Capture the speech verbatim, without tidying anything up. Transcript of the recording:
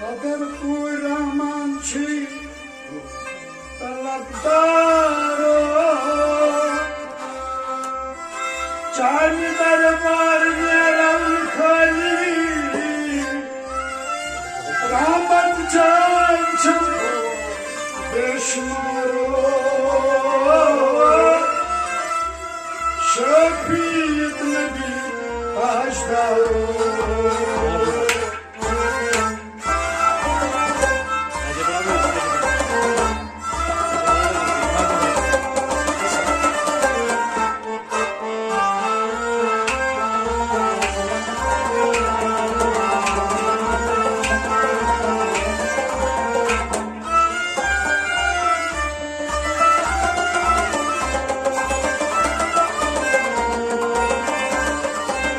اگر پوٗرٕ رحمان چھُے طلبدارو، چانہِ دربار نیرن خٲلی، رحمت جان چھم بے شمارو۔ شفیع نبی تاجدارو۔